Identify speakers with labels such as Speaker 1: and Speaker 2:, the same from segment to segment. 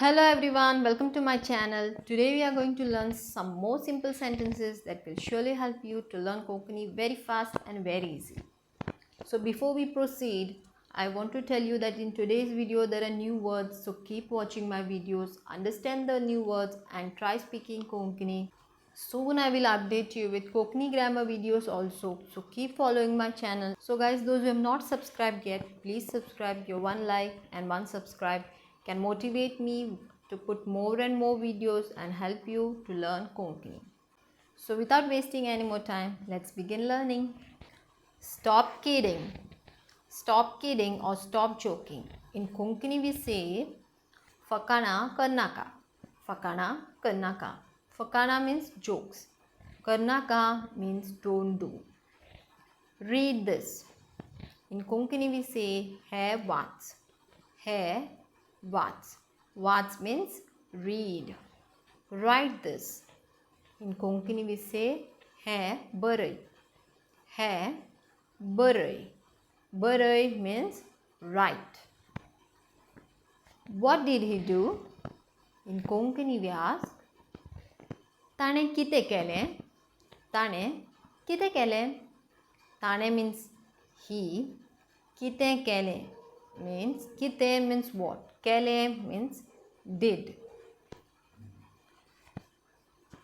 Speaker 1: Hello everyone, welcome to my channel. Today we are going to learn some more simple sentences that will surely help you to learn Konkani very fast and very easy. So before we proceed, I want to tell you that in today's video there are new words, so keep watching my videos, understand the new words and try speaking Konkani. Soon I will update you with Konkani grammar videos also, so keep following my channel. So guys, those who have not subscribed yet, please subscribe. Your one like and one subscribe can motivate me to put more and more videos and help you to learn Konkani. So without wasting any more time, let's begin learning. Stop kidding. Stop kidding or stop joking. In Konkani we say Fakana Karnaka. Fakana Karnaka. Fakana means jokes. Karnaka means don't do. Read this. In Konkani we say He Vach. He Vach. Vach means read. Write this. In Konkani we say He Barai. He Barai. Barai means write. What did he do? In Konkani we ask, ताणें कितें केलें? ताणें कितें केलें? ताणें means he, कितें केलें means कितें means what, केलें means did.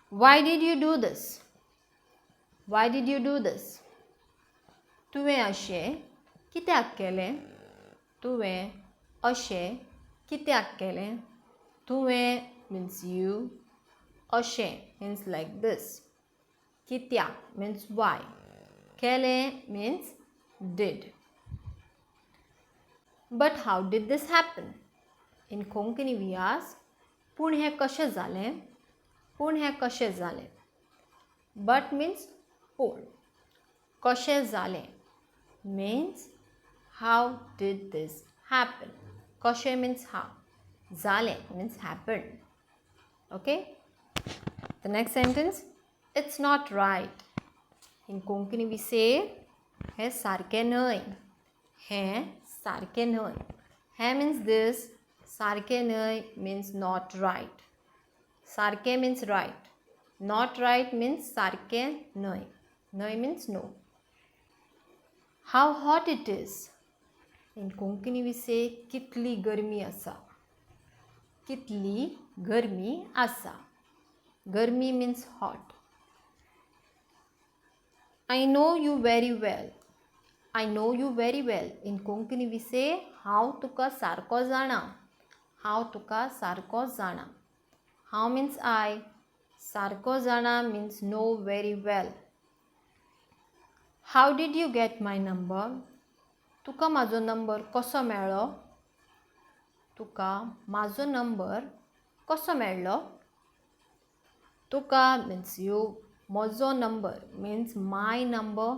Speaker 1: Why did you do this? Why did you do this? तुवें अशें कित्याक केलें? तुवें अशें कित्याक केलें? तुवें means you, अशें means like this, कित्याक means why, केलें means did. But how did this happen? In Konkani we ask, पूण हें कशें जालें? पूण हें कशें जालें? But means पूण, कशें जालें means how did this happen? कशें means how, जालें means happened. Okay? The next sentence, it's not right. In Konkani we say, हें सारकें न्हय. हें सारकें न्हय. हें means this, सारकें न्हय means not right. सारकें means right. Not right means सारकें न्हय. न्हय means no. How hot it is. In Konkani we say, कितली गरमी आसा. कितली गरमी आसा. Garmi means hot. I know you very well. I know you very well. In Konkani we say, हांव तुका सारको जाणा. हांव तुका सारको जाणा. हांव means I. सारको जाणा means know very well. How did you get my number? तुका म्हाजो नंबर कसो मेळ्ळो? तुका म्हाजो नंबर कसो मेळ्ळो? तुका means you, म्हजो नंबर means my number,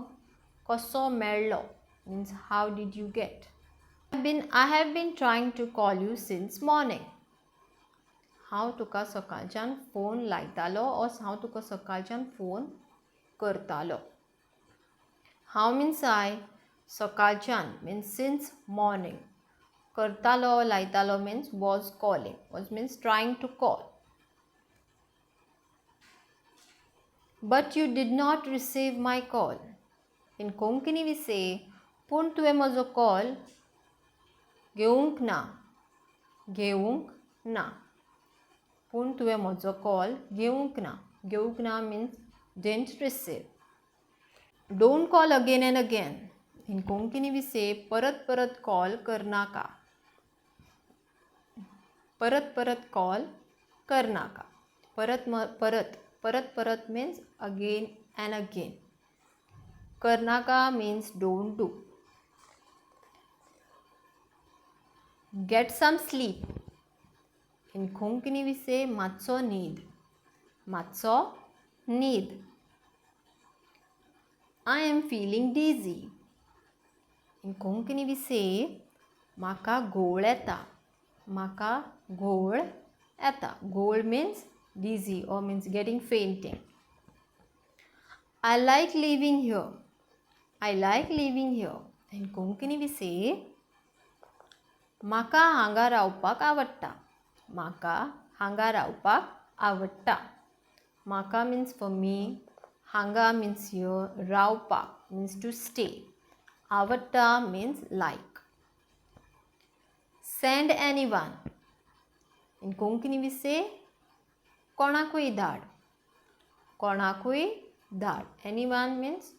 Speaker 1: कसो मेळ्ळो means how did you get. I have been trying to call you since morning. हांव तुका सकाळच्यान फोन लायतालो or हांव तुका सकाळच्यान फोन करतालो. हांव means I, सकाळच्यान means since morning, करतालो लायतालो means was calling, was means trying to call. But you did not receive my call. In Konkani we say, पूण तुवें म्हजो कॉल घेवंक ना. घेवंक ना. पूण तुवें म्हजो कॉल घेवंक ना. घेवंक ना means didn't receive. Don't call again and again. In Konkani we say, परत परत कॉल करनाका. परत परत कॉल करनाका. परत परत परत परत means again and again. Karnaka means don't do. Get some sleep. In Konkani we say मातसो न्हीद. मातसो न्हीद. I am feeling dizzy. In Konkani we say म्हाका घोळ येता. म्हाका घोळ येता. घोळ means dizzy or means getting fainting. I like living here. I like living here. In Konkani we say म्हाका हांगा रावपाक आवडटा. म्हाका हांगा रावपाक आवडटा. म्हाका means for me, हांगा means here, रावपाक means to stay, आवडटा means like. Send anyone. In Konkani we say कोणाकूय धाड. कोणाकूय धाड. Anyone means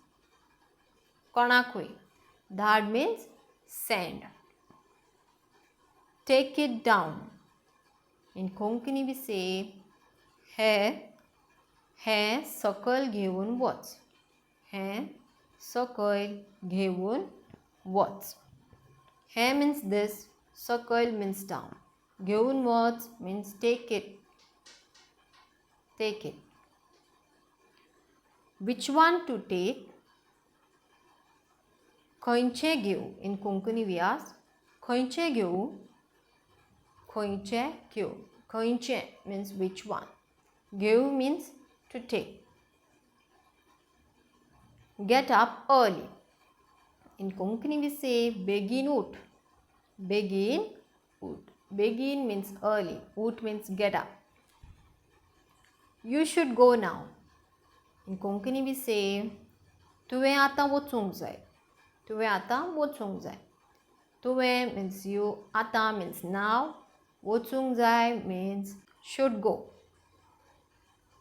Speaker 1: कोणाकूय. धाड means send. Take it down. In Konkani we say हें सकयल घेवन वच. हें सकयल घेवन वच. हें means this, सकयल means down. घेवन वच means take it. Take it. Which one to take? खंयचें घेवं? In Konkani we ask खंयचें घेवं? खंयचें घेवं? खंयचें means which one. घेवं means to take. Get up early. In Konkani we say begin ut. Begin ut. Begin means early. Ut means get up. You should go now. In Konkani we say तुवें आतां वचूंक जाय. तुवें आतां वचूंक जाय. तुवें means you, आतां means now, वचूंक जाय means should go.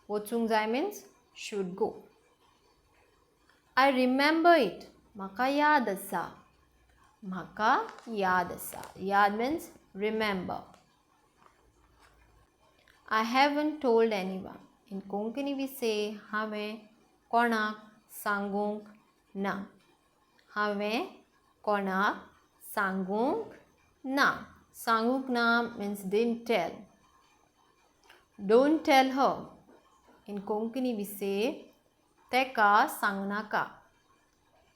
Speaker 1: वचूंक जाय means should go. I remember it. म्हाका याद आसा. म्हाका याद आसा. याद means remember. I haven't told anyone. In Konkani we say हांवें कोणाक सांगूंक ना. हांवें कोणाक सांगूंक ना. सांगूंक ना means didn't tell. Don't tell her. In Konkani we say तेका सांगनाका.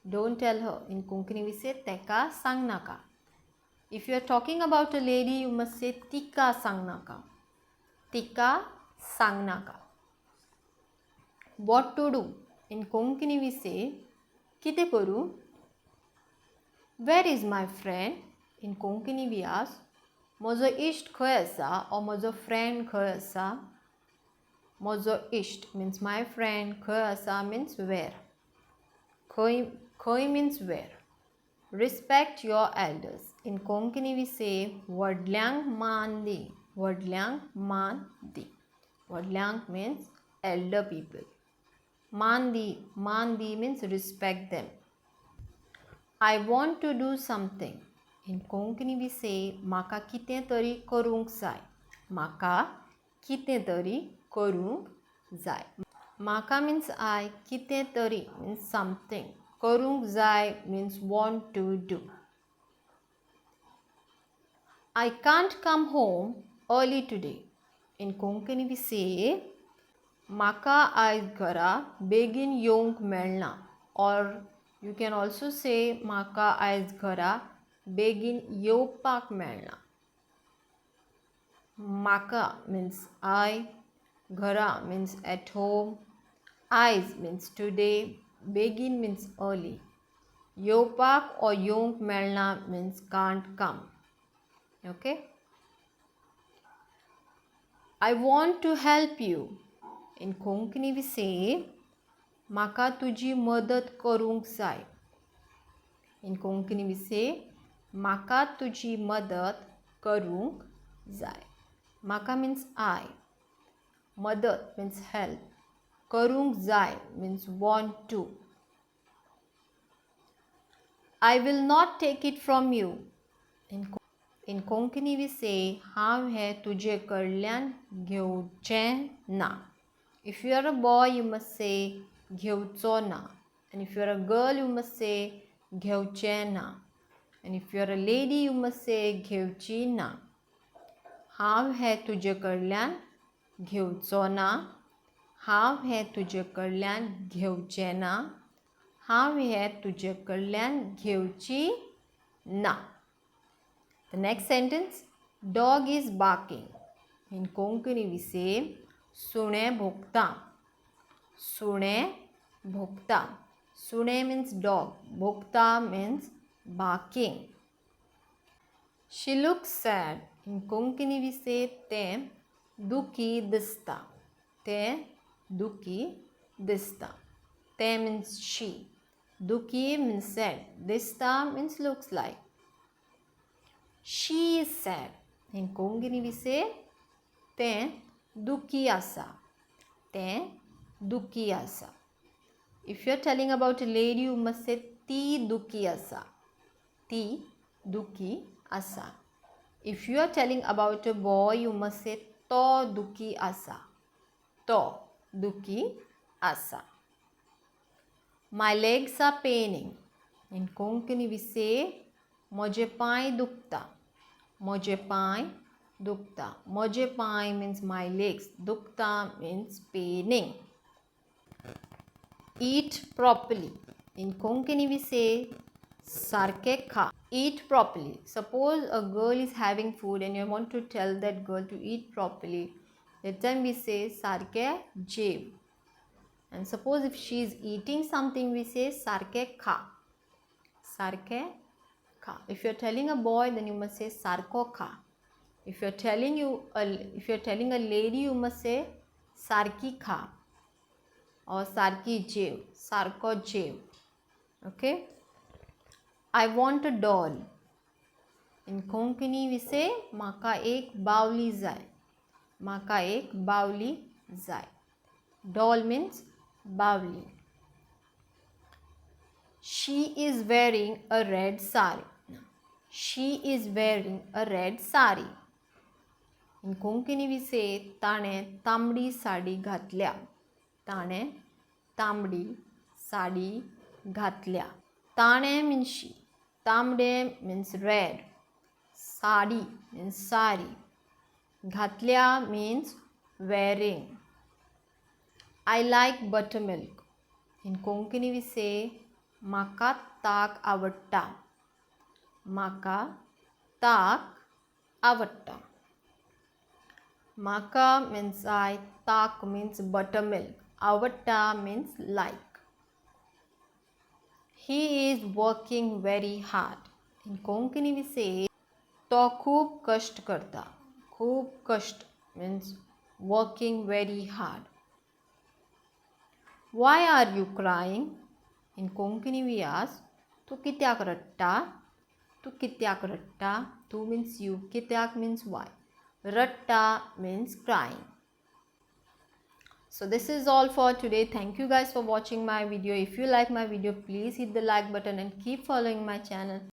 Speaker 1: Don't tell her. In Konkani we say तेका सांगनाका. If you are talking about a lady, you must say tika सांगनाका. tika सांगनाका. What to do? In Konkani we say कितें करूं? Where is my friend? In Konkani we ask म्हजो इश्ट खंय आसा or म्हजो friend खंय आसा? म्हजो इश्ट means my friend, खंय आसा means where. खंय, खंय means where. Respect your elders. In Konkani we say व्हडल्यांक मान दी. व्हडल्यांक मान दी. व्हडल्यांक means elder people. मान दी, मान दी means respect them. I want to do something. In Konkani we say म्हाका कितें तरी करूंक जाय. म्हाका कितें तरी करूंक जाय. म्हाका means I, कितें तरी means something, करूंक जाय means want to do. I can't come home early today. In Konkani we say म्हाका आयज घरा बेगीन येवंक मेळना. Or you can also say म्हाका आयज घरा बेगीन येवपाक मेळना. म्हाका means I, घरा means at home, आयज means today, बेगीन means early, येवपाक or येवंक मेळना means can't come. Okay. I want to help you. In Konkani we say म्हाका तुजी मदत करूंक जाय. In Konkani we say म्हाका तुजी मदत करूंक जाय. म्हाका means I, मदत means help, करूंक जाय means want to. I will not take it from you. In Konkani we say हांव हें तुजे कडल्यान घेवचें ना. If you are a boy, you must say घेवचो ना. And if you are a girl, you must say घेवचें ना. And if you are a lady, you must say घेवची ना. हांव हें तुजे कडल्यान घेवचो ना. हांव हें तुजे कडल्यान घेवचें ना. हांव हें तुजे कडल्यान घेवची ना. The next sentence, dog is barking. In Konkani we say सुणें भोंकता. सुणें भोंकता. सुणें means dog, भोंकता means barking. She looks sad. In Konkani we say तें दुखी दिसता. तें दुखी दिसता. तें means she. Dukhi means sad. Dista means looks like. She is sad. In Konkani we say तें दुखी आसा. तें दुखी आसा. If you are telling about a lady, you must say ती दुखी आसा. ती दुखी आसा. If you are telling about a boy, you must say तो दुखी आसा. तो दुखी आसा. My legs are paining. In Konkani we say म्हजे पांय दुखता. म्हजे पांय दुखता. म्हजे पांय means my legs. दुखता means paining. Eat properly. In Konkani we say सारकें खा. Eat properly. Suppose a girl is having food and you want to tell that girl to eat properly. That time we say सारकें जेव. And suppose if she is eating something, we say सारकें खा. सारकें खा. If you are telling a boy, then you must say सारको खा. If you are telling a lady, you must say सारकी खा or सारकी जेव, सारको जेव. Okay. I want a doll. In Konkani we say म्हाका एक बावली जाय. म्हाका एक बावली जाय. Doll means बावली. She is wearing a red sari. She is wearing a red sari. In Konkani we say ताणें तांबडी साडी घातल्या. ताणें तांबडी साडी घातल्या. ताणें means she. तांबडे means red. Sari means sari. घातल्या means wearing. I like buttermilk. In Konkani we say म्हाका ताक आवडटा. म्हाका ताक आवडटा. म्हाका means I, ताक means buttermilk, आवडटा means like. He is working very hard. In Konkani we say तो खूब कष्ट करता. खूब कष्ट means working very hard. Why are you crying? In Konkani we ask तूं कित्याक रडटा? तूं कित्याक रडटा? तूं means you, कित्याक means why. रडटा means crying. So this is all for today. Thank you guys for watching my video. If you like my video, please hit the like button and keep following my channel.